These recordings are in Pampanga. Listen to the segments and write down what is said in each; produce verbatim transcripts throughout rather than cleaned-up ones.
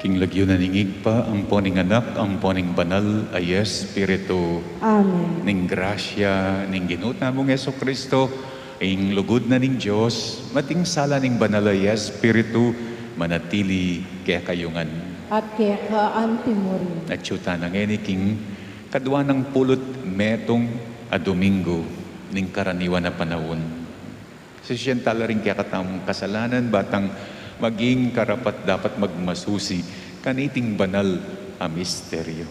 King lagyu na ning Ibpa, ampo ning Anak, ampo ning Banal a Espiritu. Amen. Ning grasya ning Ginu tamung Jesucristo, ing lugud na ning Dios, at ing sala ning Banal a Espiritu, manatili kekayu ngan. At keka antimurin. Atyu tana ngeni king kadua nang pulu't metung a Domingo ning karaniwan a panaun. Sisian tala ring kekatamung kasalanan, ba tang maging karapat-dapat magmasusi kaniting banal a misteryo.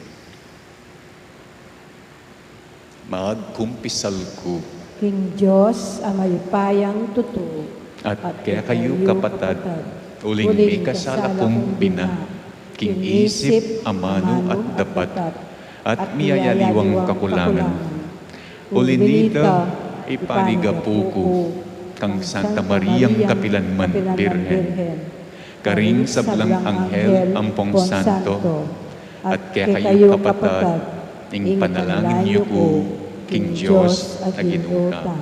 Magkumpisal ku king Dios a mayupayang tutu, at kekayu, kapatad, uling mikasala kung bina, king isip, amanu, at dapat, at miyayaliwang kakulangan. Uli nita, ipaligapu ku kang Santa Mariang kapilan man Birhen, karing sablang anghel ampong santo, at kekayu, kapatad, ing panalangin yu ku king Dios a Ginu tamu.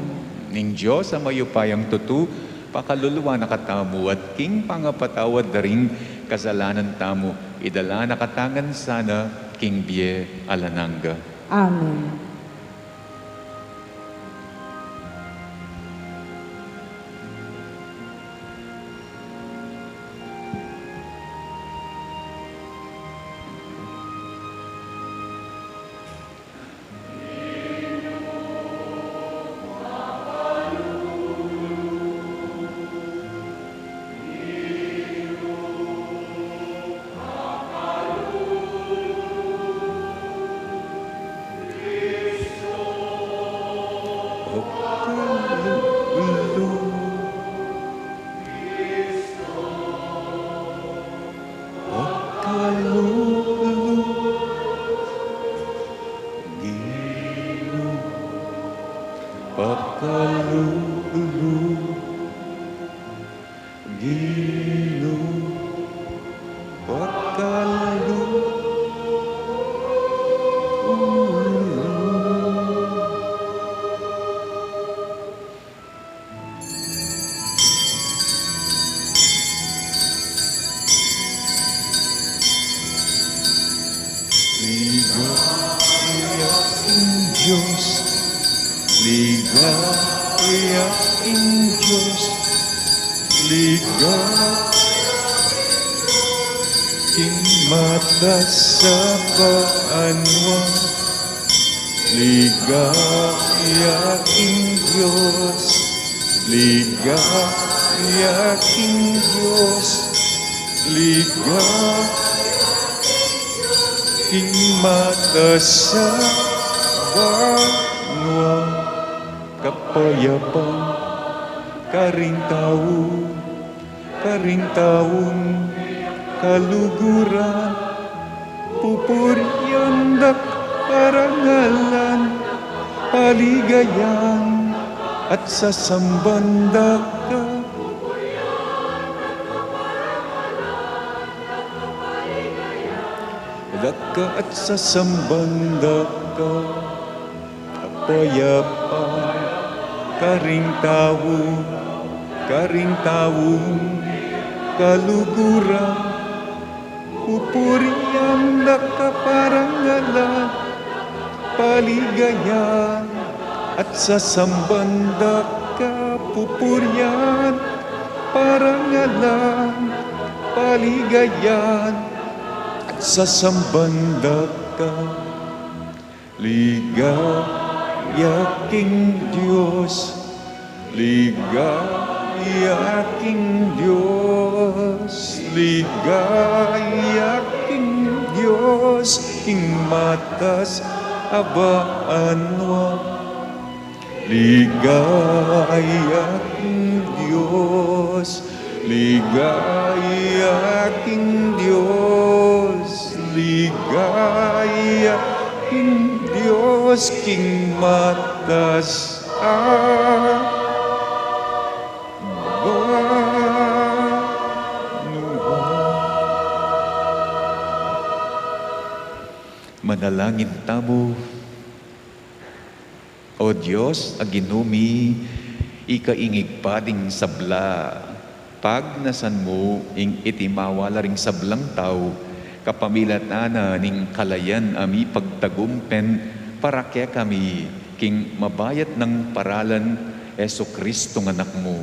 Ning Dios a mayupayang tutu, pakaluluan na katamu at king pangapatawad da ring kasalanan tamu, idala na katamu ngan sana king bie alang angga. Amen. Pakalulu, Ginu, pakalulu. Ginu, pakalulu. Ligaya king Dios, ligaya king Dios, ligaya king matas a banua, ligaya king Dios, ligaya king Dios, ligaya king matas a banua. Kapayapan karing tau, karing taung kaluguran, pupurian da ka, parangalan, paligayan, at sasamban da ka. Da ka at sasamban da ka. Kapayapan karing tau, karing taung kaluguran, pupurian da ka, parangalan, paligayan, at sasamban da ka. Pupurian, parangalan, paligayan, at sasamban da ka. Ligaya king Dios, ligaya king Dios, ligaya king Dios, king matas a banua. Ligaya king Dios, ligaya king Dios, ligaya king Dios, king matas a banua. Manalangin tamu. O Dios a Ginu mi, ika ing Ibpa ding sabla, pagnasan mu ing itimawa la ring sablang tau, Kapamilatan na ning kalayan a mipagtagumpen para kekami king mabayat nang paralan Jesucristong Anak mu.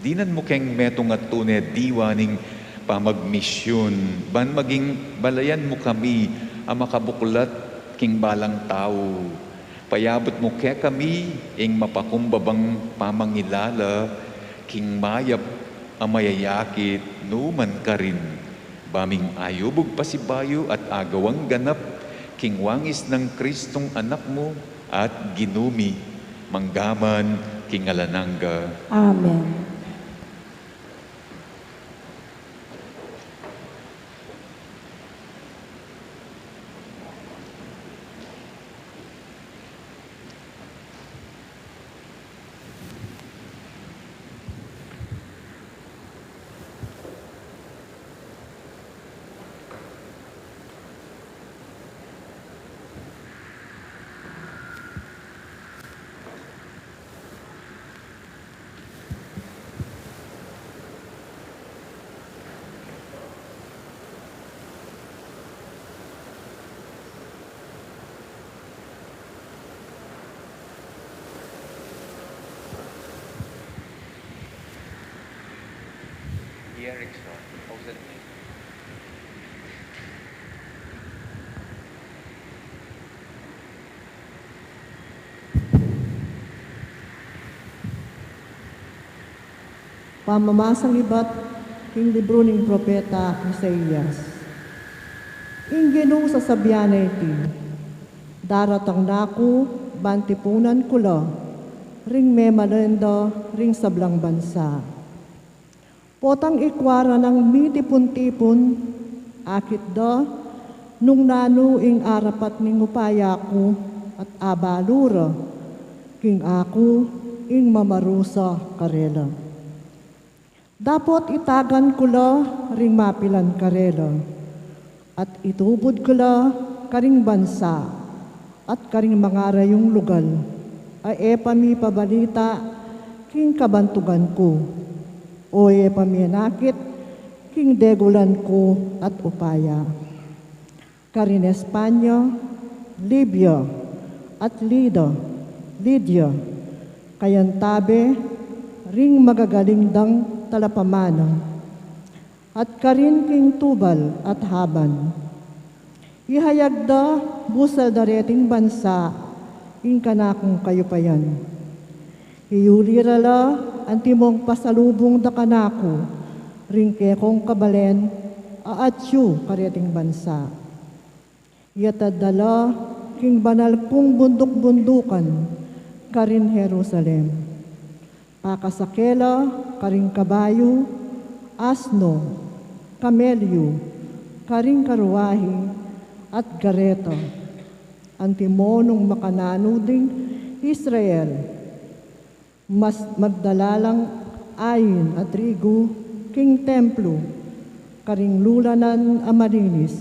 Dinan mu keng metung a tune diwa ning pamagmisyun, ban maging balayan mu kami a makabuklat king balang tau. Payabut mu kekami ing mapakumbabang pamangilala king mayap a mayayakit nu man karin. Ba ming ayubug pasibayu at agawang ganap king wangis nang Kristong Anak mu at Ginu mi, manggaman king alang angga. Amen. Pamamasang ibat king libru ning propeta Isaias. Ing Ginu sasabian na iti, daratang na ku ban tipunan ku la ring memalenda ring sablang bansa. Potang ikua ra nang mitipun-tipun, akit da nung nanu ing arapat ning upaya ku at abalu ra king aku ing mamarusa karela. Dapot itagan ku la ring mapilan karela at itubud ku la karing bansa at karing mangarayung lugal a e pa mipabalita king kabantugan ku, o e pa mianakit king degulan ku at upaya. Karin Espanya, Libya, at Lida, Lydia, kayantabe ring magagaling dang talapamana, at karin king Tubal at Haban. Ihayag da busal da reting bansa ing kanakung kayupayan. Iyuli ra la antimong pasalubung da kanaku ring kekong kabalen a atyu kareting bansa. Iyatad da la king banal kung bunduk-bundukan karin Jerusalem. Pakasake la karing kabayu, asno, kamelyu, karing karuahi, at gareta, antimo nung makananu ding Israel. Mas magdala lang ain a trigu king templu, karing lulanan a malinis.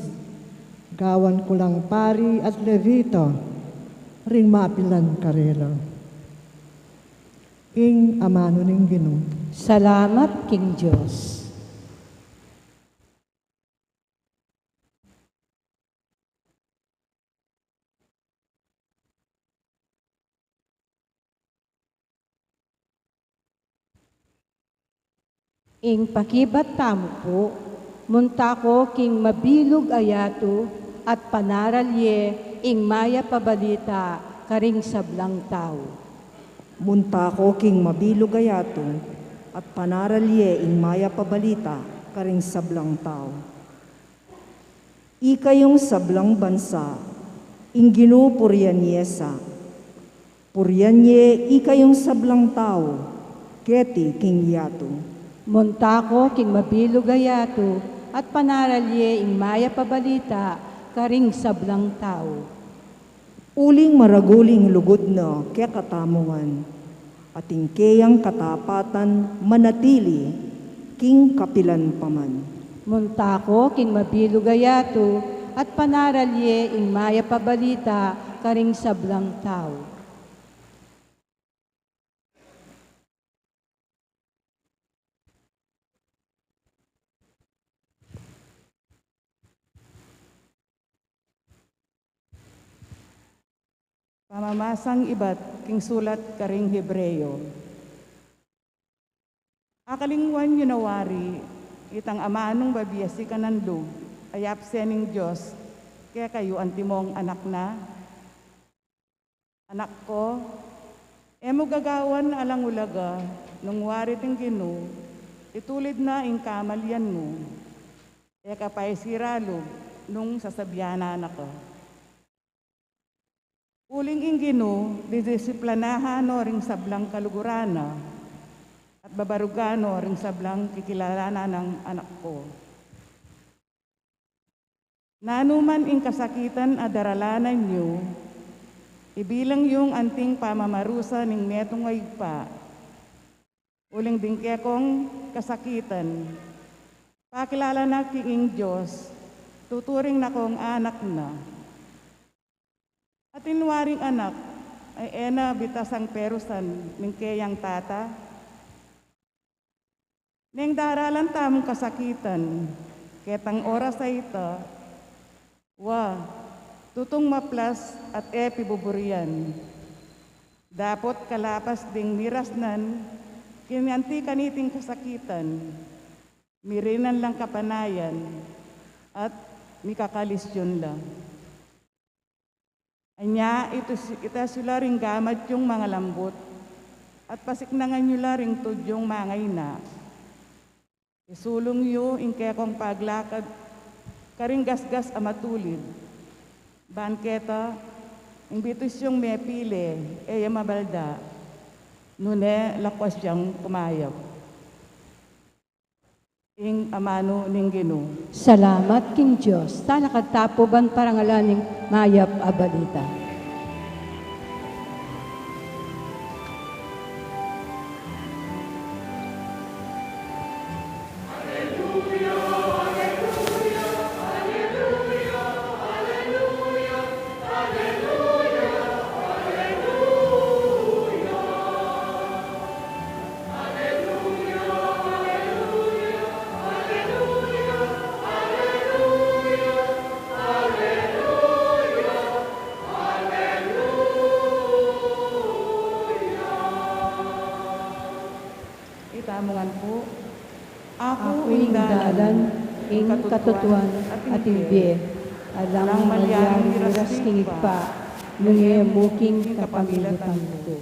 Gawan ku lang pari at Levita ring mapilan karela. Ing amanu ning Ginu. Salamat king Dios. Ing pakibat tamu pu, munta ko king mabilug a yatu at panaral ye ing mayap a balita karing sablang tau. Munta ko king mabilug a yatu at panaral ye ing mayap a balita karing sablang tau. Ikayung sablang bansa, ing Ginu purian ye sa. Purian ye ikayung sablang tau keti king yatu. Munta ko king mabilug a yatu at panaral ye ing mayap a balita karing sablang tau. Uling maragul ing lugud na kekatamu ngan, at ing keyang katapatan manatili king kapilan pa man. Munta ko king mabilug a yatu at panaral ye ing mayap a balita karing sablang tau. Pamamasang ibat king sulat karing Hebreo. Akalingwan yu na wari itang amanung babie sikanan lub a yapse ning Dios kekayu antimong anak na? Anak ko, e mu gagawan alang ulaga nung wari ting Ginu, itulid na ing kamalian mu, e ka paisira lub nung sasabianan na ka. Uling ing Ginu didisiplinahan no ring sablang kaluguran na, at babarugan no ring sablang kikilalanan nang anak ko. Nanu man ing kasakitan a daralanan yu, ibilang yung anting pamamarusa ning metung a ibpa, uling ding kekong kasakitan, pakilala na king ing Dios, tuturing na kong anak na. Atin waring anak a e na bitasang perusan ning keyang tata? Neng daralan tamung kasakitan ketang oras a ita, wa, tutung maplas at e pibuburian. Dapot kalapas ding mirasnan king anti kaniting kasakitan, mirinan lang kapanayan at mikakalisyun la. Anya, itus-, itas yu la ring gamat yung mangalambut, at pasiknangan yu la ring tudyung mangaina. Isulung yu ing kekong paglakad karing gasgas a matulid. Ban keta, ing bitus yung mepili, e ya mabalda, nune lakwas yang kumayap. Ing amanu ning Ginu. Salamat king Dios. Sana katapuban parangalan ning mayap a balita. Itamu ngan pu. Aku ing dalan, ing katutuan, at ing bie. Alang malyari miras king Ibpa, nune mu king kapamilatan ku.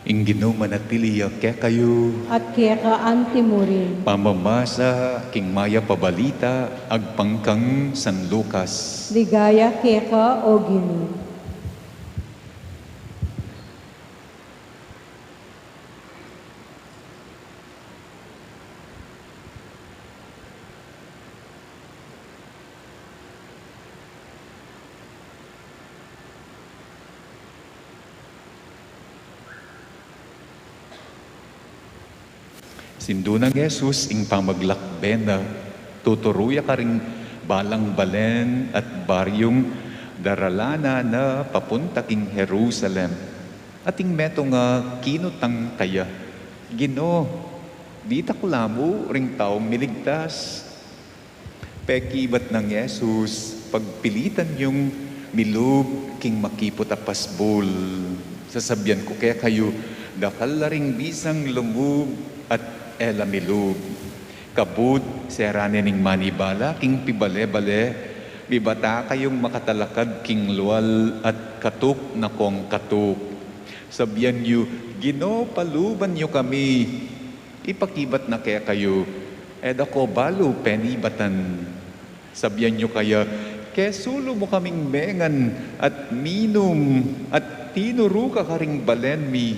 Ing Ginu manatili ya kekayu. At keka antimurin. Pamamasa king mayap a balita agpang kang San Lucas. Ligaya keka, O Ginu. Sindu nang Jesus ing pamaglakbe na, tuturu ya karing balang balen at baryung daralanan na papunta king Jerusalem. At ing metung a kinutang kaya, "Ginu, ditak la mu ring taung miligtas?" Pekibat nang Jesus, "Pagpilitan yung milub king makiput a pasbul. Sasabian ku kekayu, dakal la ring bisang lumub at e la milub." Kabud sera ne ning manibala king pibale-bale, mibata kayung makatalakad king lual at katuk na kong katuk. Sabian yu, "Ginu, paluban yu kami." Ipakibat na kekayu, "E da ko balu penibatan." Sabian yu kaya, "Kesulu mu kaming mengan at minum, at tinuru ka karing balen mi."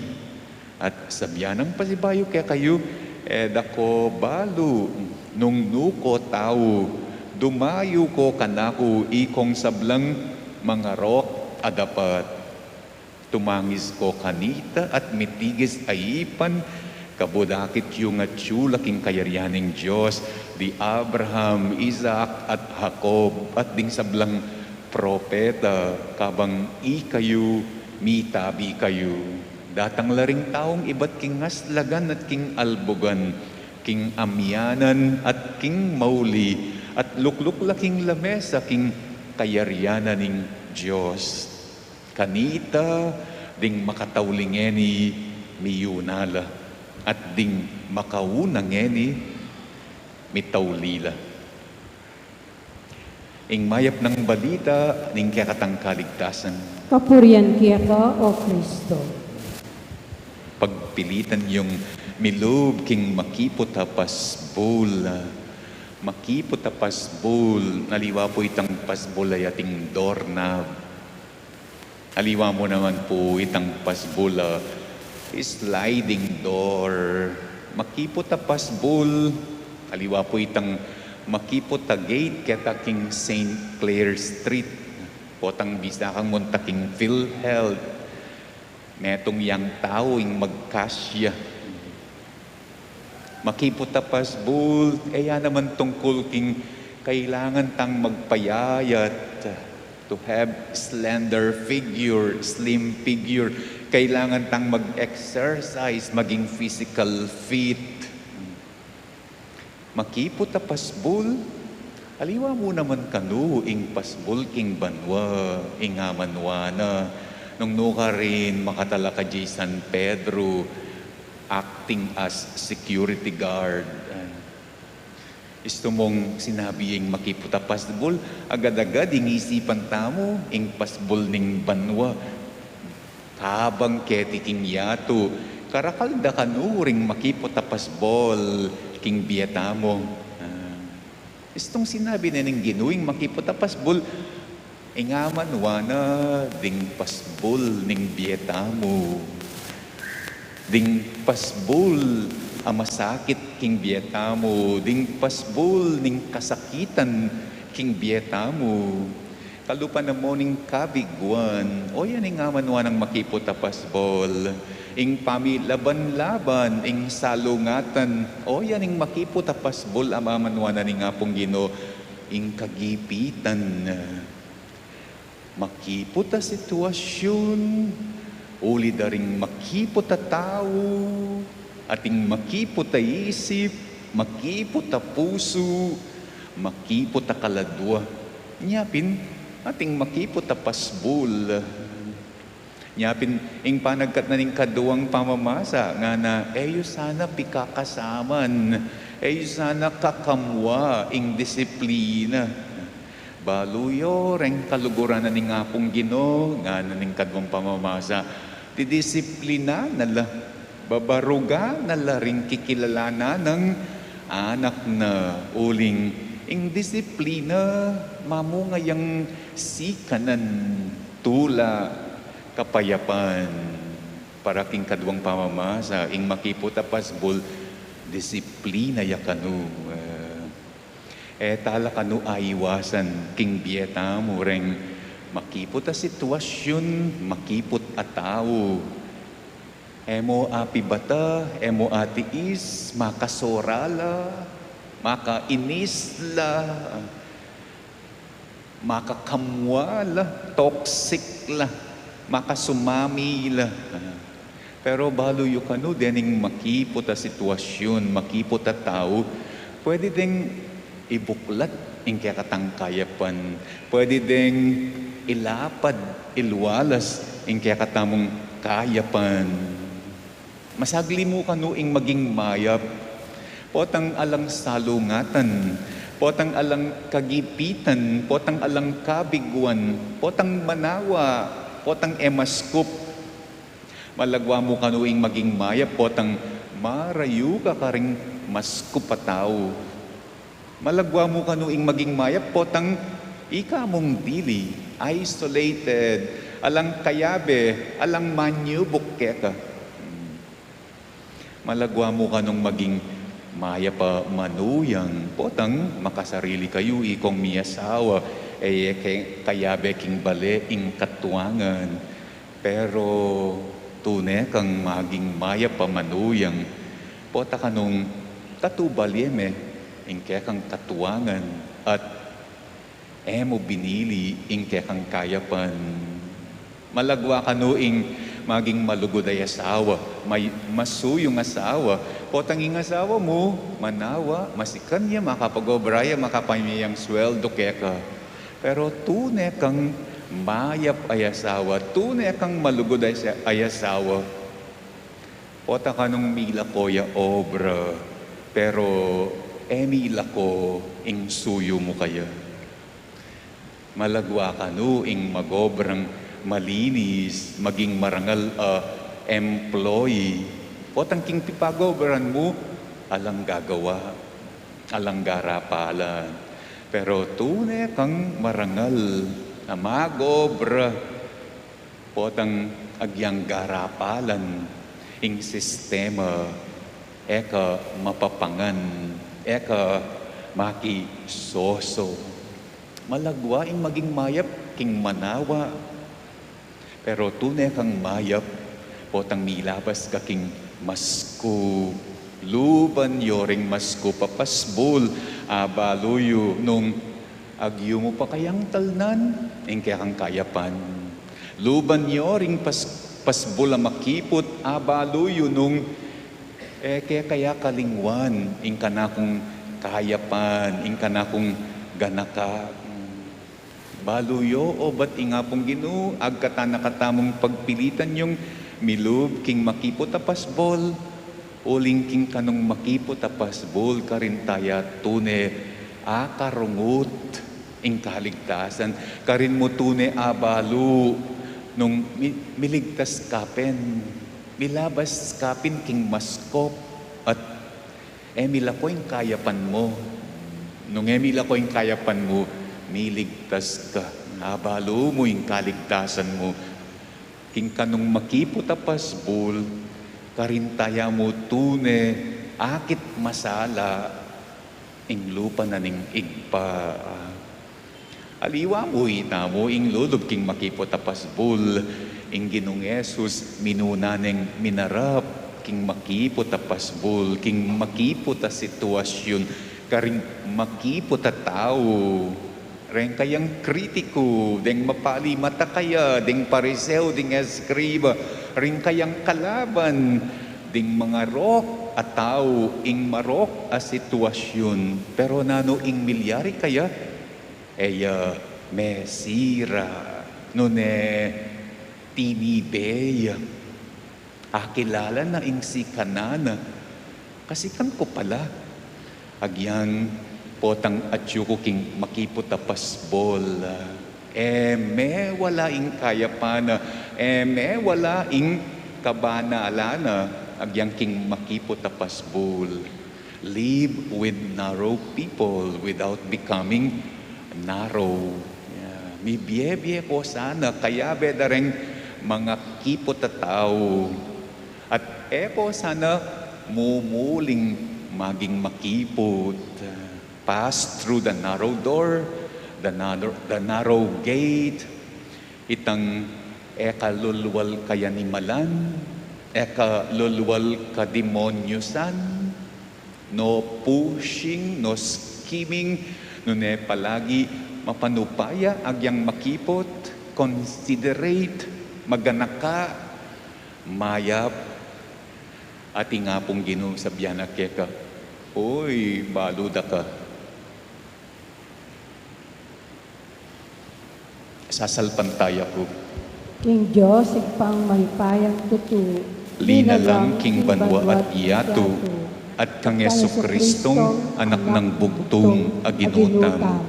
At sabian nang pasibayu kekayu, "E da ko balu, nung nu ko tau, dumayu ko kanaku ikong sablang mangarok a dapat." Tumangis ko kanita at mitigis a ipan, Kabud akit yu ngan atyu la king kayarian ning Dios, di Abraham, Isaac, at Jacob, at ding sablang propeta, kabang ikayu, mitabi kayu. Datang la ring taung ibat king aslagan at king albugan, king amianan at king mauli, at lukluk la king lamesa king kayarian na ning Dios. Kanita ding makatauli ngeni miyuna la, at ding makauna ngeni mitauli la. Ing mayap nang balita ning kekatang kaligtasan. Kapurian keka, O Kristo. Pagpilitan yung milub king makiput a pasbul. Makiput a pasbul, aliwa pu itang pasbul a ating doorknob. Aliwa mu naman pu itang pasbul a sliding door. Makiput a pasbul, aliwa pu itang makiput a gate keta king Saint Clare Street. Potang bisa kang munta king PhilHealth, metung yang tau ing magkasya. Makiput a pasbul, e ya naman tungkul king kailangan tang magpayayat, to have slender figure, slim figure. Kailangan tang mag-exercise, maging physical fit. Makiput a pasbul, aliwa mu naman kanu ing pasbul king banua, ing amanua na, nung nukarin makatalakad ya i San Pedro, acting as security guard. Istu mung sinabi ing makiput a pasbul, agad-agad ing isipan tamu, ing pasbul ning banua. Kabang keti king yatu, karakal da kanu ring makiput a pasbul king bie tamu. Ah, istung sinabi na ning Ginu ing makiput a pasbul, ing amanua na ding pasbul ning bie tamu. Ding pasbul a masakit king bie tamu, ding pasbul ning kasakitan king bie tamu. Kalupa na mu ning kabiguan, o yan ing amanua nang makiput a pasbul. Ing pamilaban-laban, ing salungatan, o yan ing makiput a pasbul a amanua na ning Apung Ginu. Ing kagipitan, makiput a sitwasyun, uli da ring makiput a tau, ating makiput a isip, makiput a pusu, makiput a kaladua. Nya pin, ating makiput a pasbul. Nya pin, ing panagkat na ning kaduang pamamasa, ngana, e yu sana pikakasaman, e yu sana kakamua ing disiplina. Balu yu reng kaluguran na ning Apung Ginu, ngana ning kaduang pamamasa, didisiplina na la, babaruga na la ring kikilalanan nang anak na, uling ing disiplina mamunga yang sikanan, tula, kapayapan. Para king kaduang pamamasa, ing makiput a pasbul, disiplina ya kanu. Eh, e tala kanu aiwasan king bie tamu reng makiput a sitwasyun, makiput a tau. E mu apibata, e mu atiis, makasora la, makainis la, makakamua la, toxic la, makasumami la. Pero balu yu kanu dening makiput a sitwasyun, makiput a tau, pwede deng ibuklat ing kekatang kayapan, pwede deng ilapad, ilualas ing kekatamung kayapan. Masagli mu kanu ing maging mayap, potang alang salungatan, potang alang kagipitan, potang alang kabiguan, potang manawa, potang e maskup. Malagwa mu kanu ing maging mayap, potang marayu ka karing maskup a tau. Malagwa mu kanu ing maging mayap, potang ika mung dili, isolated, alang kayabe, alang manyubuk keka. Hmm. Malagwa mu kanung maging mayap a manuyang, potang makasarili kayu ikong miyasawa, e ye ke kayabe king bale ing katuangan. Pero tune kang maging mayap a manuyang, Pota ka nung katubalie me ing kekang katuangan at e mu binili ing kekang kayapan. Malagwa kanu ing maging malugud a asawa, may masuyung asawa, potang ing asawa mu, manawa, masikan ya, makapag-obra ya, makapamiyang sweldo keka. Pero tune kang mayap a asawa, tune kang malugud a asa-, a asawa. Pota ka nung milako ya obra, pero e milako ing suyu mu kaya. Malagwa kanu ing magobrang malinis, maging marangal a employee. Potang king pipagobran mu, alang gagawa, alang garapalan. Pero tune kang marangal a magobra, potang agyang garapalan ing sistema, e ka mapapangan, e ka makisoso. Malagwa ing maging mayap king manawa, pero tune kang mayap, potang milabas ka king maskup. Luban yo ring maskup a pasbul, abalu yu nung agyu mu pa kayang talnan ing kekang kayapan. Luban yo ring pas-, pasbul a makiput, abalu yu nung e ke kaya kalingwan ing kanakung kayapan, ing kanakung ganaka. Balu yo, obat ing Apung Ginu, agkatan na katamung pagpilitan yung milub king makiput a pasbul, uling king kanung makiput a pasbul, karin taya tune akarungut ing kaligtasan, karin mu tune abalu nung mi-, miligtas ka pin, milabas ka pin king maskup, at e milako ing kayapan mu. Nung e milako ing kayapan mu, miligtas ka. Abalu mu ing kaligtasan mu. King kanung makiput a pasbul, karin taya mu tune akit masala ing lupa na ning Ibpa. Aliwa mu, itamu ing lulub king makiput a pasbul. Ing Ginung Jesus, minuna neng minarap king makiput a pasbul, king makiput a sitwasyun, karing makiput a tau. Reng kayang kritiku, deng mapali mata kaya, deng Pariseo, deng eskriba, reng kayang kalaban, ding mangarok a tau, ing marok a sitwasyun. Pero nanu ing milyari kaya? E ya mesira, nune tinibe ya. Akilala na ing sikanan na. Kasikan ku pala. Agyang potang atyu ku king makiput a pasbul, e me wala ing kayapan na, e me wala ing kabanalan na, agyang king makiput a pasbul. Live with narrow people without becoming narrow. Yeah. Mibie-bie ko sana, kayabe da reng makiput a tau. At e ko sana mumuling maging makiput. Pass through the narrow door, the narrow, the narrow gate. Itang e ka lulwal kayanimalan, e ka lulwal kademonyusan, no pushing, no scheming, nune palagi mapanupaya, agyang makiput, considerate, maganaka, mayap, at ing Apung Ginu sabian na keka, "Uy, balu da ka." Sasalpantaya ku. King Dios, Ibpang mayupayang tutu, linalang king banua at yatu, at kang Jesucristong Anak nang bugtung a Ginu tamu.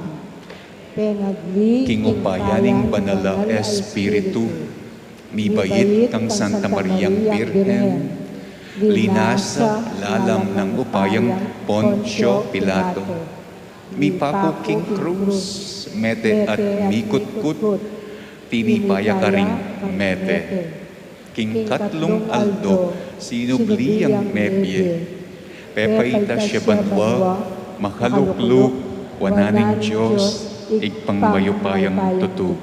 King upaya ning Banal a Espiritu, mibait kang Santa Mariang Birhen, linasa lalam nang upayang Poncio Pilato, mipaku king krus, mete at mikutkut, tinipa ya karing mete. King katlung aldo, sinubli yang mebie. Pepaitas ya banua, makalukluk wanan ning Dios, Ibpang mayupayang tutu.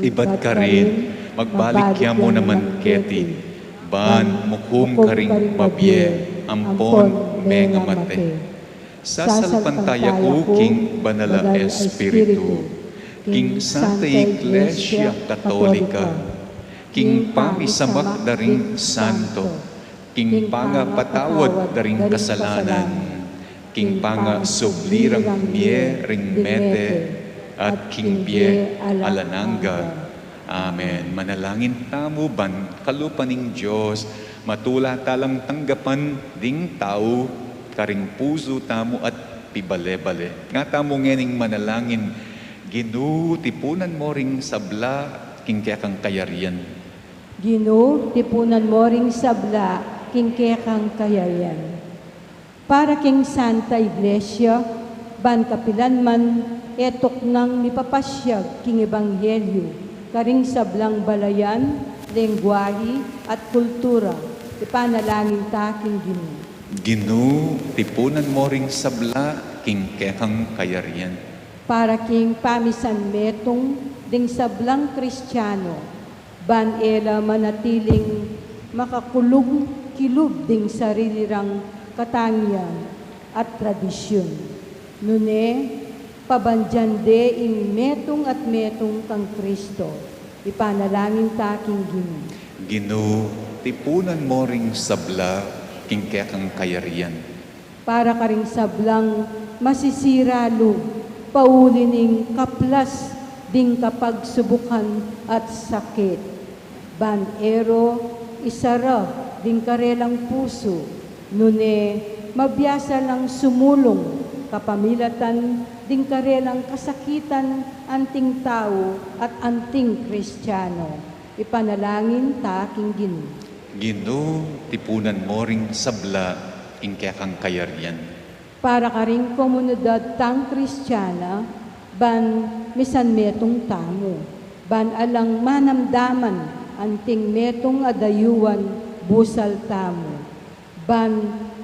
Ibat karin, magbalik ya mu naman keti, ban mukum karing mabie, ampon mengamate. Sasalpantaya ku king Banal a Espiritu, king Santa Iglesia Katolika, king pamisamak da ring santo, king pangapatawad da ring kasalanan, king pangasubli rang mie ring mete, at king bie alang angga. Amen. Manalangin tamu ban kalupa ning Dios, matula talang tanggapan ding tau karing pusu tamu at pibale-bale. Nga tamu ngening manalangin, Ginu, tipunan mo ring sabla king kekang kayarian. Ginu, tipunan mo ring sabla king kekang kayarian. Para king Santa Iglesia, ban kapilan man e tuknang mipapasyag king ebanghelyu karing sablang balayan, lengguahi, at kultura, ipanalangin ta king Ginu. Ginu, tipunan mo ring sabla king kekang kayarian. Para king pamisanmetung ding sablang Kristiano, ban e la manatiling makakulub-kilub ding sarili rang katangian at tradisyun, nune pabandian de ing metung at metung kang Kristo, ipanalangin ta king Ginu. Ginu, tipunan mo ring sabla king kekang kayarian. Para karing sablang masisira lub pauli ning kaplas ding kapagsubukan at sakit, ban e ro isara ding karelang pusu, nune mabiasa lang sumulung kapamilatan ding karelang kasakitan anting tau at anting Kristiano. Ipanalangin ta king Ginu. Ginu, tipunan mo ring sabla king kekang kayarian. Para karing komunidad tang Kristiana, ban misanmetung tamu, ban alang manamdaman anting metung a dayuan busal tamu, ban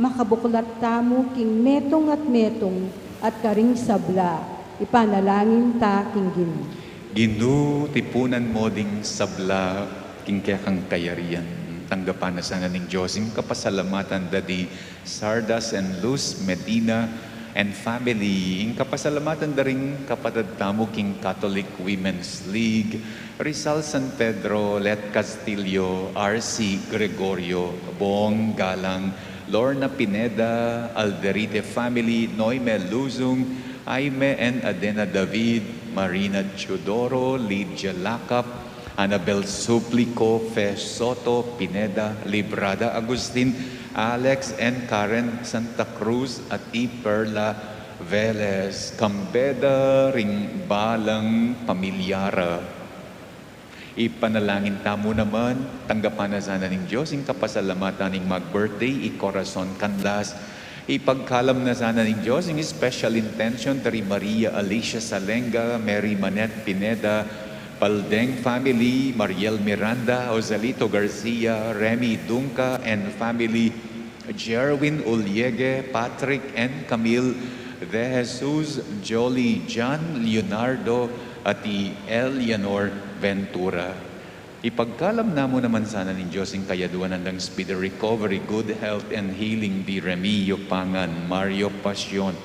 makabuklat tamu king metung at metung at karing sabla, ipanalangin ta king Ginu. Ginu, tipunan mo ding sabla king kekang kayarian. Tanggapan na sana ning Dios ing kapasalamatan da di Sardas and Luz Medina and family, ing kapasalamatan da ring kapatad tamu king Catholic Women's League, Rizal San Pedro, Let Castillo, R C Gregorio, Bong Galang, Lorna Pineda, Alderite family, Noime Luzung, Aime and Adena David, Marina Teodoro, Lydia Lacap, Annabel Suplico, Fe Soto, Pineda, Librada Agustin, Alex and Karen Santa Cruz, at i Perla Velez, kambe da ring balang pamilya ra. Ipanalangin tamu naman, tanggapan na sana ning Dios ing kapasalamatan ning mag-birthday, i Corazon Canlas. Ipagkalam na sana ning Dios ing special intention da ri Maria Alicia Salenga, Mary Manette Pineda, Paldeng family, Mariel Miranda, Joselito Garcia, Remy Dunca and family, Jerwin Uliege, Patrick and Camille De Jesus, Jolie, John, Leonardo, at i Eleanor Ventura. Ipagkalam na mu naman sana ning Dios ing kayaduanan dang speedy recovery, good health and healing di Remy Yupangan, Mario Pasion,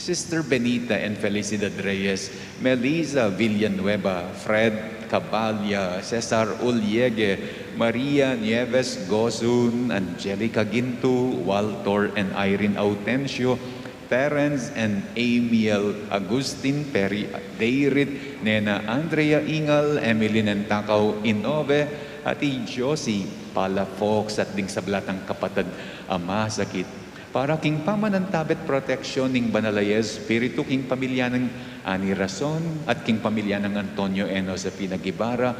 Sister Benita and Felicidad Reyes, Melissa Villanueva, Fred Cabalia, Cesar Uliege, Maria Nieves Gozun, Angelica Ginto, Walter and Irene Autencio, Terence and Amiel Agustin, Perry Deirit, Nena Andrea Ingal, Emily Nentacao Inove, at i Josie Palafox, at ding sabla tang kapatad a masakit. Para king pamanantabe at proteksyon ning Banal a Espiritu king pamilya nang Ani Rason at king pamilya nang Antonio and Josefina Guevara,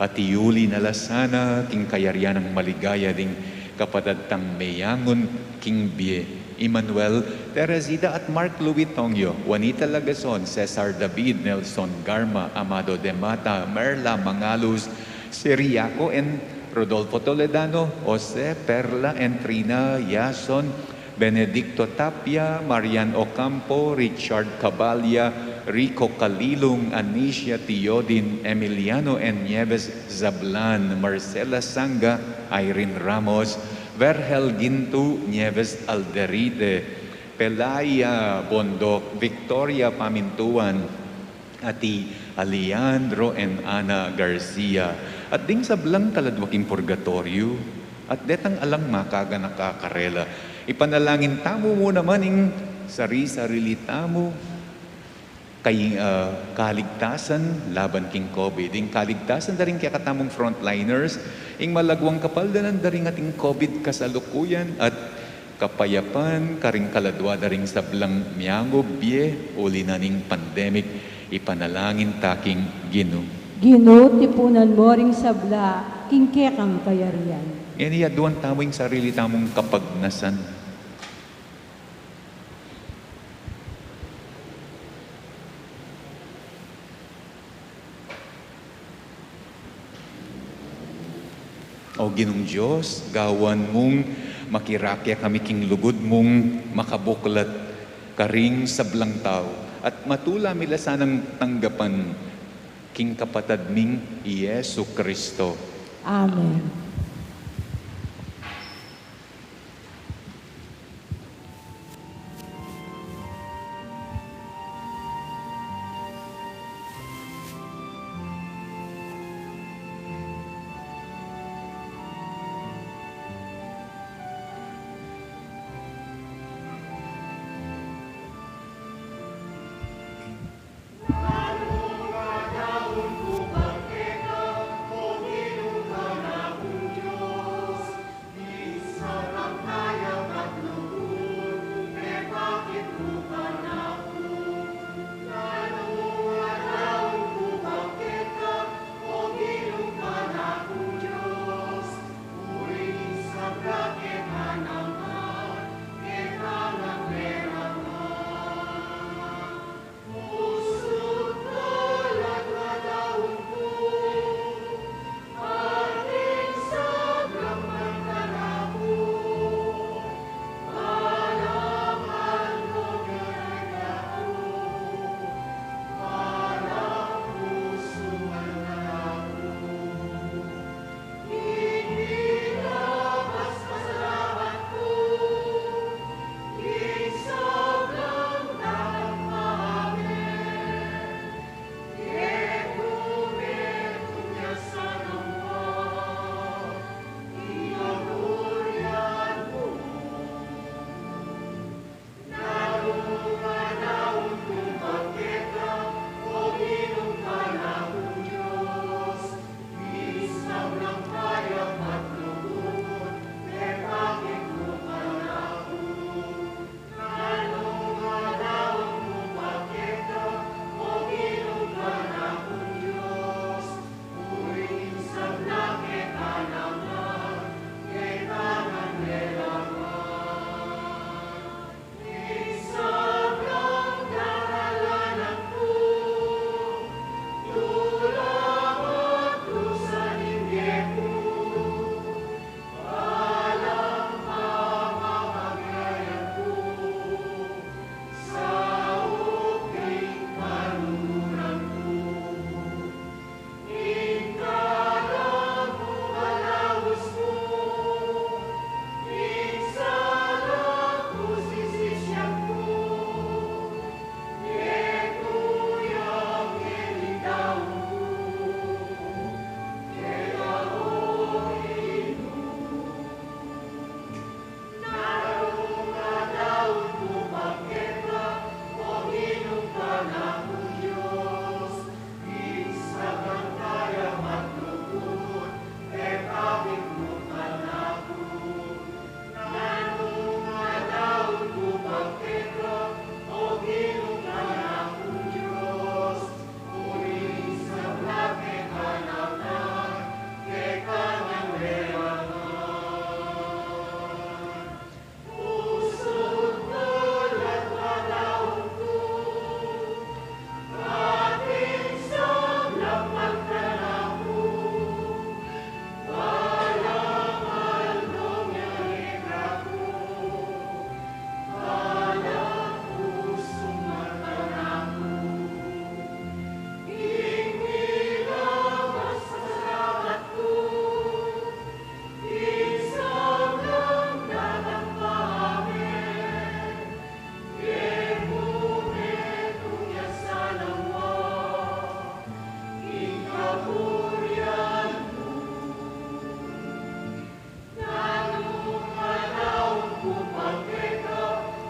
at iuli na la sana king kayarian nang maligaya ding kapatad tang meyangun king bie, Emmanuel, Teresita at Mark Louis Tongyo, Juanita Lagason, Cesar David, Nelson Garma, Amado de Mata, Merla Mangalus, Siriaco and Rodolfo Toledano, Jose, Perla and Trina Yason, Benedicto Tapia, Marian Ocampo, Richard Cabalia, Rico Calilung, Anicia Teodin, Emiliano and Nieves Zablan, Marcela Sanga, Irene Ramos, Vergel Gintu Nieves Alderite, Pelaya Bondoc, Victoria Pamintuan, at i Alejandro and Ana Garcia, at ding sablang kaladwa king purgatoryo, at detang alang makaganaka karela. Ipanalangin tamu mu naman ing sari-sarili tamu, kay, ah, kaligtasan laban king COVID, ing kaligtasan da ring kekatamung frontliners, ing malagwang kapaldanan da ring ating COVID kasalukuyan, at kapayapan karing kaladwa da ring sablang miangub bie uli na ning pandemic. Ipanalangin ta king Ginu. Ginu, tipunan mu ring sabla king kekang kayarian. Ngeni aduan tamu ing sarili tamung kapagnasan. O Ginung Dios, gawan mung makirake kami king lugud mung makabuklat karing sablang tau, at matula mi la sanang tanggapan king kapatad ming i Jesu Cristo. Amen.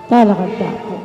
Talakad tamu pu.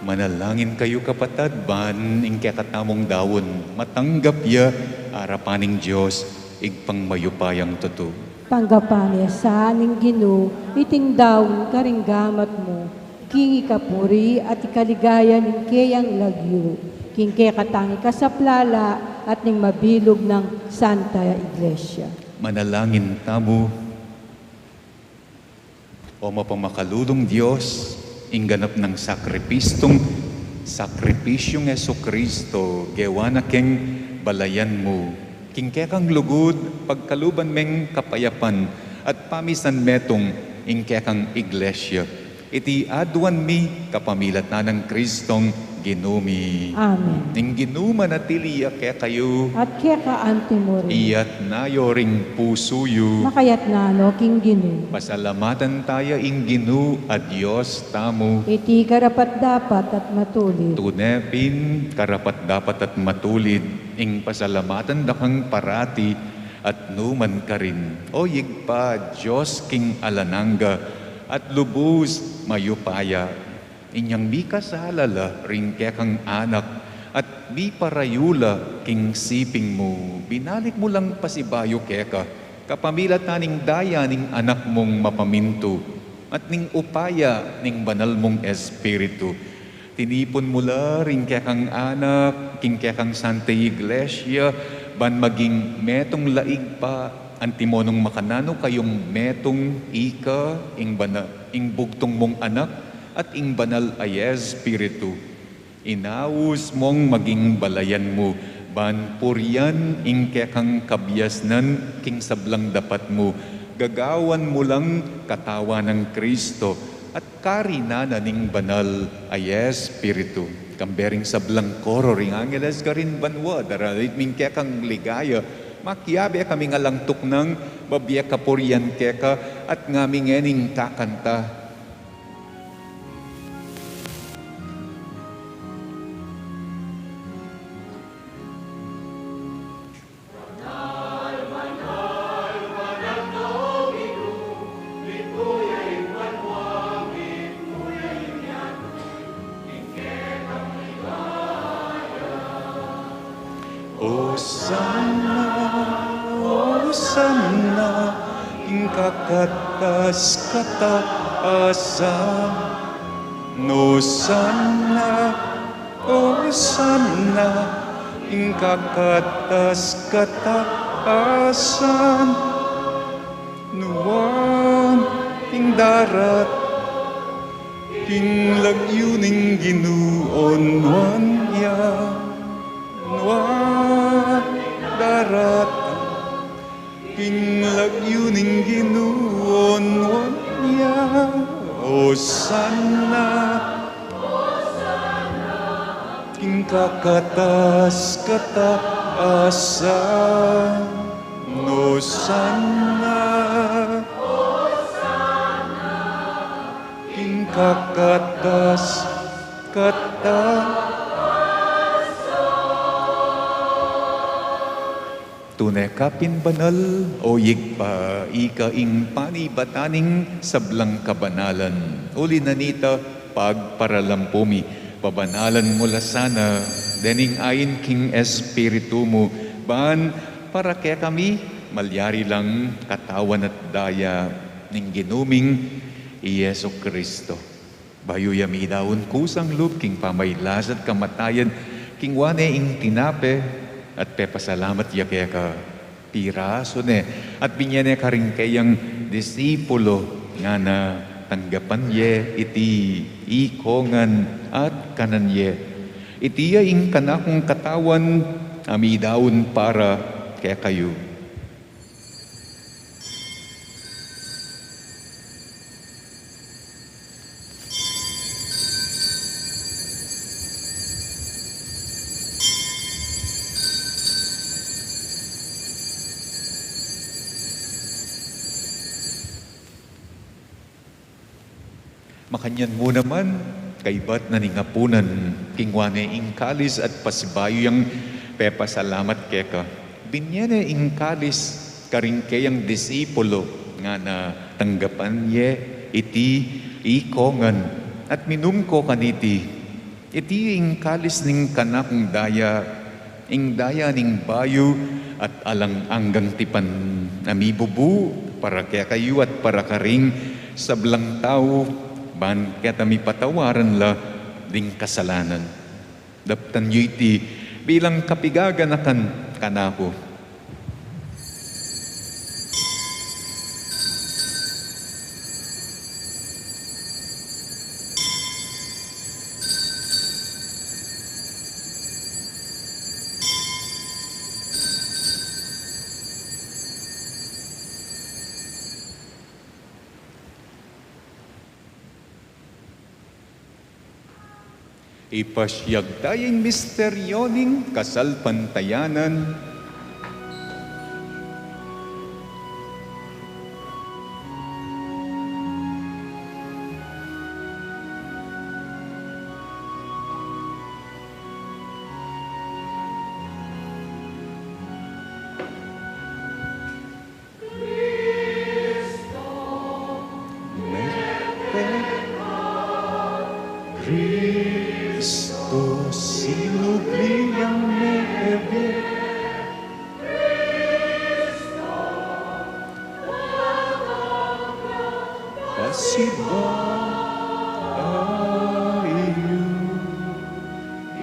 Manalangin kayu, kapatad, ban ing kekatamung daun matanggap ya arapan ning Dios, Ibpang mayupayang tutu. Tanggapan na sa ning Ginu iting daun karing gamat mu, king ikapuri at ikaligaya ning keyang lagyu, king kekatang ikasaplala at ning mabilug nang Santa Iglesia. Manalangin tamu. O mapamakalulung Dios, ing ganap nang sakripistung, sakripisyung Jesucristo, gewa na keng balayan mu, king kekang lugud, pagkaluban meng kapayapan at pamisan metung ing kekang Iglesia. Iti aduan mi kapamilatan nang Cristong Ginu mi. Amen. Ing Ginu manatili ya kekayu. At keka anti mu rin. Iyatas yu ring pusu yu. Makayatas no king Ginu. Pasalamatan taya ing Ginu a Dios tamu. Iti karapat-dapat at matulid. Tune pin karapat-dapat at matulid ing pasalamatan da kang parati at nu man karin, O Ibpa, Dios king alang angga at lubus mayupaya. Inyang mikasala la ring kekang anak at miparayu la king siping mu, binalik mu lang pasibayu keka, kapamilatan ning daya ning Anak mung mapamintu at ning upaya ning Banal mung Espiritu. Tinipun mu la ring kekang anak king kekang Santa Iglesia, ban maging metung la Ibpa, antimo nung makananu kayung metung ika, ing bana-, ing bugtung mung Anak, at ing Banal a Espiritu. Inaus mung maging balayan mu, ban purian ing kekang kabiasnan king sablang dapat mu, gagawan mu lang katawan nang Cristo, at karinan na ning Banal a Espiritu. Kambe ring sablang koro ring angeles karin banua, daralit mi ing kekang ligaya, makiabe kami ngan lang tuknang, babie kapurian keka, at ngami ngening kakanta. Osana, Osana, ing kakatas-katasan. Osana, Osana, ing kakatas-katasan. Nuan king darat, king lagyu ning Ginu, o nuan ya. Nuan darat, king lagyu ning Ginu, o nuan ya. Osana king kakatas-katasan. Osana king kakatas-katasan. Tune ka pin banal, O Ibpa, ika ing panibatan ning sablang kabanalan. Uli na nita, pagparalampu mi, pabanalan mu la sana dening ain king Espiritu mu, ban para kekami malyari lang katawan at daya ning Ginu ming i Jesucristo. Bayu ya midaun kusang lub king pamagkasakit at kamatayan, kinua ne ing tinape at pepasalamat ya keka, pirasu ne at binye ne karing kayang disipulo, ngana, tanggapan ye iti ikongan at kanan ye. Iti ya ing kanakung katawan a midaun para kekayu. Makanyan mu naman, kaybat na ning apunan, kinua ne ing kalis at pasibayu yang pepasalamat keka. Binye ne ing kalis karing keyang disipulo, ngana, tanggapan ye iti, ikong ngan, at minum ko kaniti. Iti ing kalis ning kanakung daya, ing daya ning bayu at alang anggang tipan, a mibubu para kekayu at para karing sablang tau, ban keta mipatawaran la ding kasalanan. Daptan yu iti bilang kapigaganakan kanaku. Ipasiag taya ing misteryo ning kasalpantayanan. Kristo, sinubli yang mebie. Pasibayu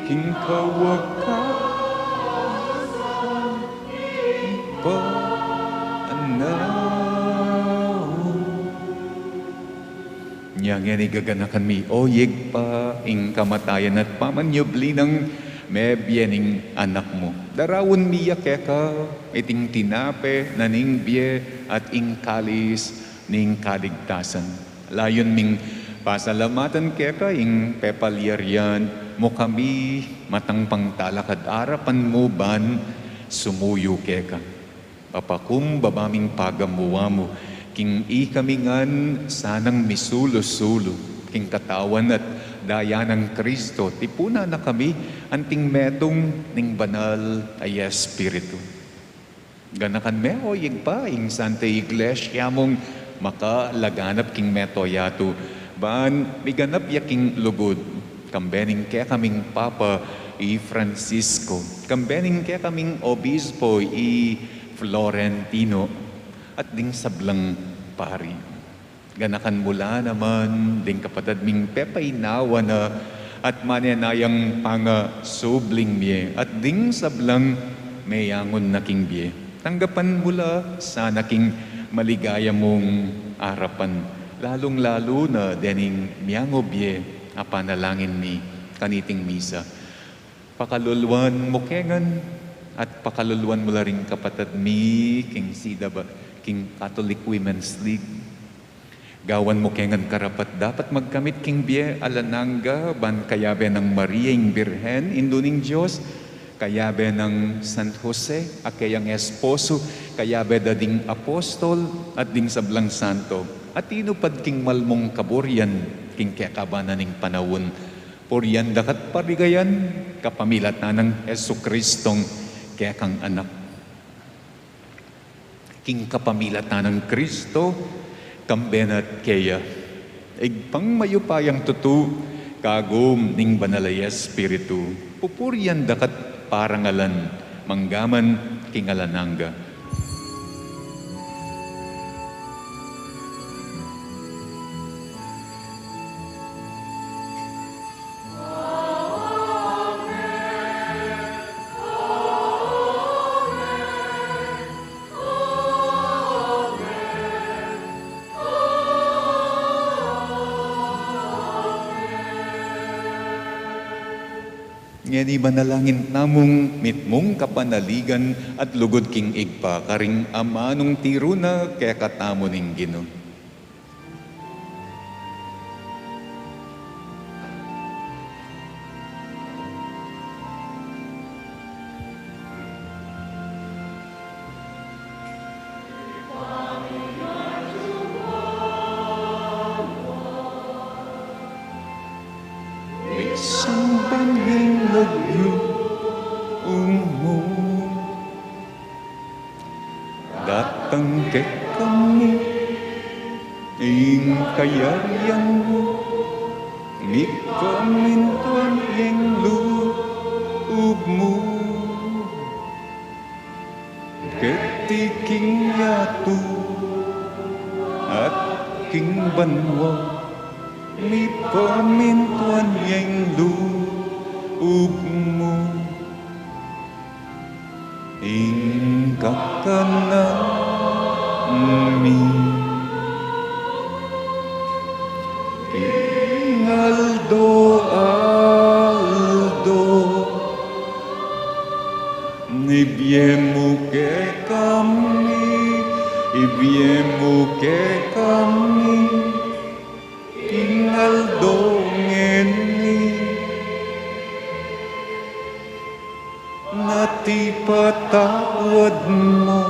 king kawakasan ning panaun. Nya ngeni gaganakan mi, o Ibpa, ing kamatayan at pamanyubli nang mebie ning Anak mu. Daraun mi ya keka iting tinape na ning bie at ing kalis ning kaligtasan. Layun ming pasalamatan keka ing pepalyarian mu kami matang pangtalakad arapan mu ban sumuyu keka. Papakumbaba ming pagamuan mu king ikami ngan sanang misulu-sulu king katawan at daya nang Kristo, tipunan na kami anting metung ning Banal a Espiritu. Ganakan me, o Ibpa, ing Santa Iglesia mung makalaganap king mabilug a yatu, ban miganap ya king lugud, kambe ning kekaming Papa i Francisco, kambe ning kekaming Obispo i Florentino, at ding sablang pari. Ganakan mu la naman ding kapatad ming pepaynawa na at manenayang pangasubling mie at ding sablang meyangun na king bie. Tanggapan mu la sana king maligaya mung arapan, lalung-lalu na dening miyangub ye a panalangin mi kaniting misa. Pakaluluan mu ke ngan at pakaluluan mu la ring kapatad mi king C W, king Catholic Women's League. Gawan mu ke ngan karapat-dapat magkamit king bie alang angga, ban kayabe nang Maria ing Birhen, Indu ning Dios, kayabe nang San Jose a keyang esposo, kayabe da ding apostol at ding sablang santo a tinupad king malmung kaburian king kekaban na ning panaun. Purian da ka at paligayan kapamilatan nang Jesucristong kekang Anak. King kapamilatan nang Kristo, kambe na at keya, Ibpang mayupayang tutu, kagum ning Banal a Espiritu, pupurian da ka at parangalan manggaman king alang angga. Ngeni manalangin tamung mitmung kapanaligan at lugud king Ibpa, karing amanung tiru na kekatamu ning Ginu. Ing kayarian mu, mipamintuan ing lub mu. Keti king yatu at king banua, mipamintuan ing lub mu. Ing kakanan mi king aldo-aldo, ibie mu kekami, ibie mu kekami king aldo ngeni. At ipatawad mu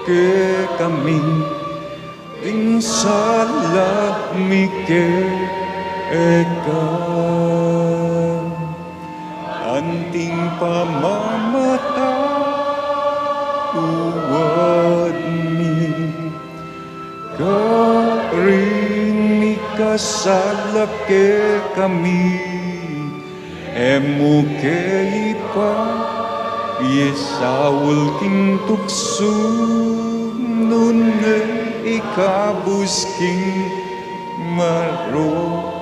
kekami ding sala mi keka, anting pamamatawad mi karing mikasala kekami. E mu ke ipaisaul king tuksu, nune ikabus king marok.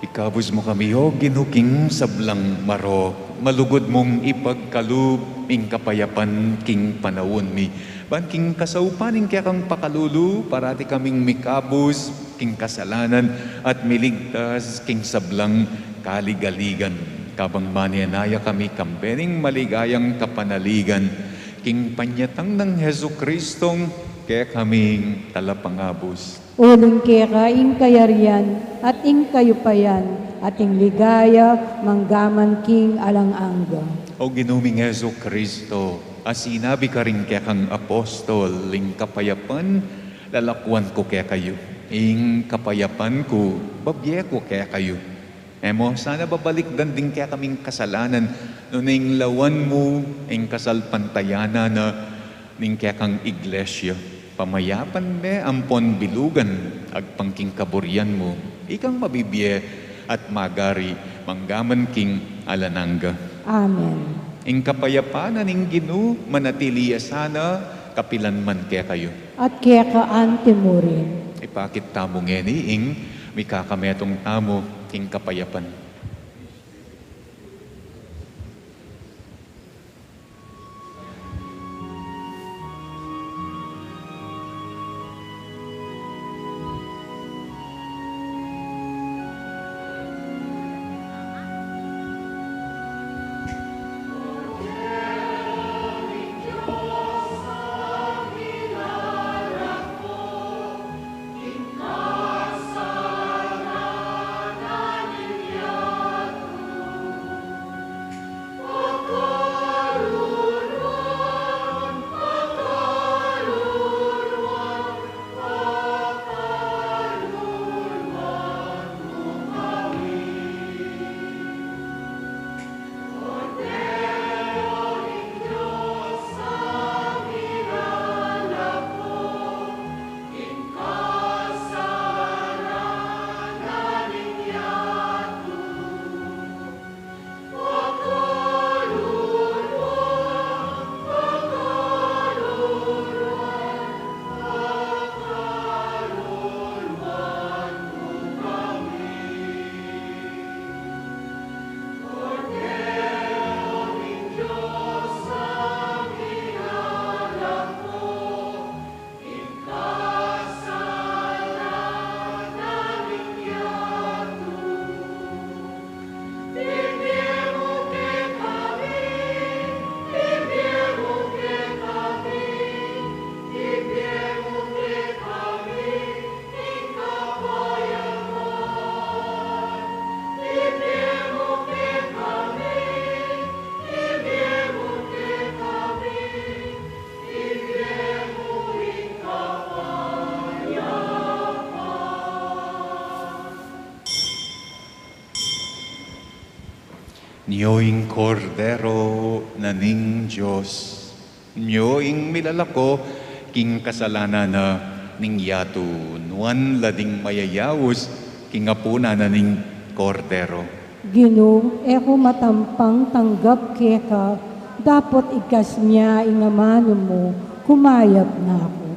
Ikabus mu kami, O Ginu, king sablang marok. Malugud mung ipagkalub ing kapayapan king panaun mi, ban king kasaupan ning kekang pakalulu, parati kaming mikabus king kasalanan at miligtas king sablang kaligaligan, kabang manenaya kami kambe ning maligayang kapanaligan king panyatang nang Jesucristong kekaming Talapangabus. Uling keka ing kayarian, at ing kayupayan, at ing ligaya, manggaman king alang angga. O Ginu ming Jesucristo, a sinabi karing kekang apostol, ing kapayapan lalakuan ku kekayu, ing kapayapan ku babie ku kekayu. E mu sana babalikdan ding kekaming kasalanan, nune ing lawan mu ing kasalpantayanan na ning kekang iglesia. Pamayapan me ampon bilugan agpang king kaburian mu, ikang mabibie at magari manggaman king alang angga. Amen. Ing kapayapan na ning Ginu manatili ya sana kapilan man kekayu. At keka anti murin. Ipakit tamu ngeni ing mikakametung tamu king kapayapan. Nyo ing Kordero na ning Dios. Nyo ing milalako Ing kasalanan na ning yatu, nuan la ding mayayaus king apunan na ning Kordero. Ginu, e ku matampang tanggap keka, dapot igkas nya ing amanu mu, kumayap na ku.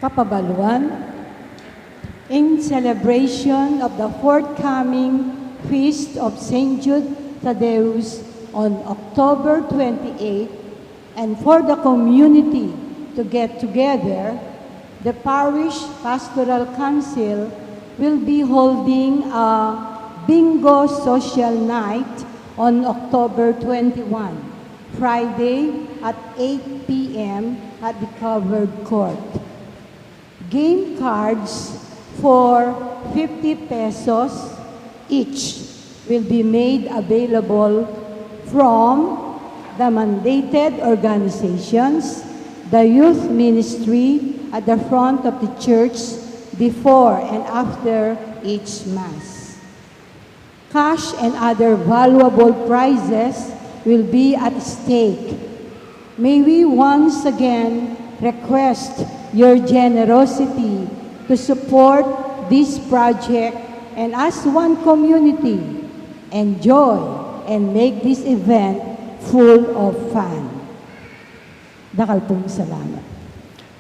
Kapabaluan, in celebration of the forthcoming Feast of Saint Jude Thaddeus on October twenty-eighth, and for the community to get together, the Parish Pastoral Council will be holding a bingo social night on October twenty-one, Friday at eight p.m. at the covered court. Game cards for fifty pesos each will be made available from the mandated organizations, the youth ministry at the front of the church before and after each Mass. Cash and other valuable prizes will be at stake. May we once again request your generosity to support this project and, as one community, enjoy and make this event full of fun. Dakal pung salamat.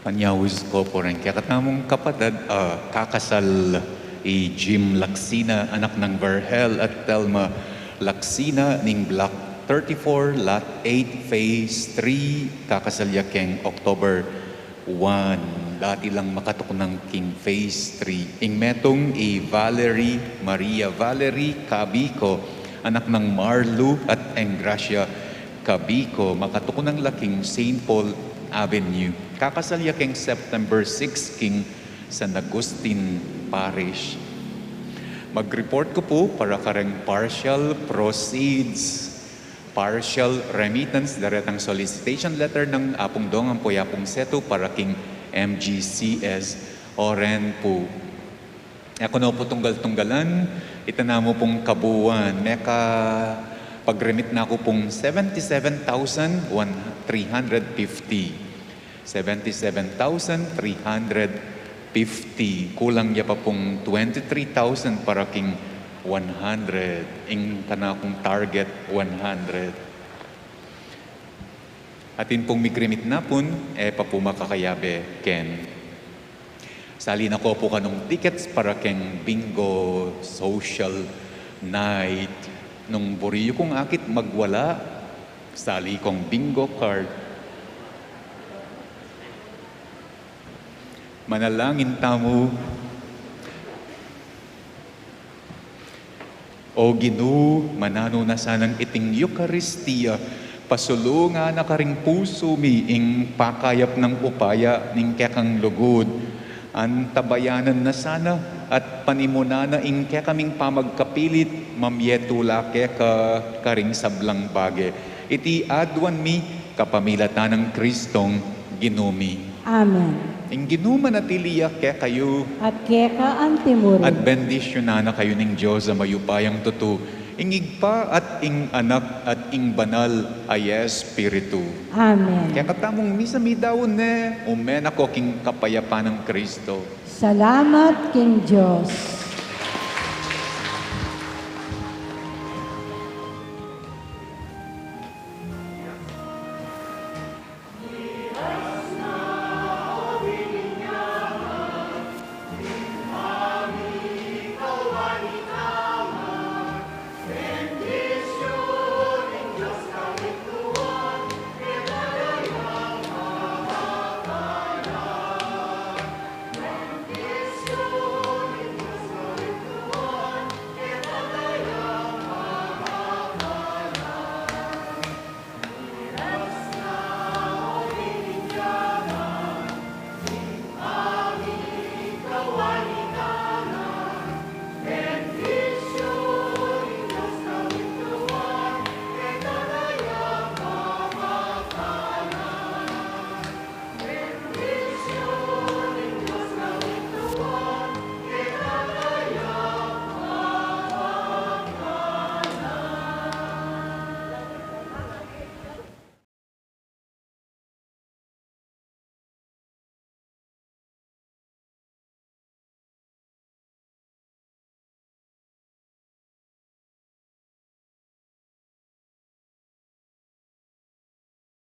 Panyawis ku pu ring kekatamung kapatad, ah, kakasal i Jim Laksina, anak nang Vergel at Telma Laksina, ning Block thirty-four, Lot eight, Phase three, kakasal ya keng October one. Dati lang makatuknang king Phase three. Ing metung i Valerie, Maria Valerie Cabico, anak nang Marlu at Engracia Cabico, makatuknang la king Saint Paul Avenue. Kakasal ya keng September six king San Agustin Parish. Mag-report ku pu para kareng partial proceeds, partial remittance, daretang solicitation letter nang Apung Dong ampo i Apung Setu para king M G C S. Oren pu. E ku no pu tunggal-tunggalan, ita na mu pung kabuuan. Mekapag-remit na ku pung seventy-seven thousand one, three hundred fifty. Seventy-seven thousand three hundred fifty. Kulang ya pa pung twenty-three thousand para king one hundred. Ing kanakung target, one hundred. Atin pung mig-remit na pun, e pa pu makakayabe ken. Sali na ko pu kanung tickets para keng bingo social night. Nung buri yu kung akit magwala, sali kong bingo card. Manalangin tamu. O Ginu, mananu na sanang iting Eukaristia, pasulungan na karing pusu mi ing pakayap nang upaya ning kekang lugud. Antabayanan na sana at panimunan na ing kekaming pamagkapilit, mamye tula keka karing sablang bage. Iti aduan mi kapamilatan nang Kristong Ginu mi. Amen. Ing Ginu manatili ya kekayu. At keka antimurin. At bendisyunan na kayu ning Dios a mayupayang tutu, ing Ibpa at ing Anak at ing Banal a Espiritu. Amen. Kekatamung misa mi daun ne, ume na ko king kapayapan nang Kristo. Salamat king Dios.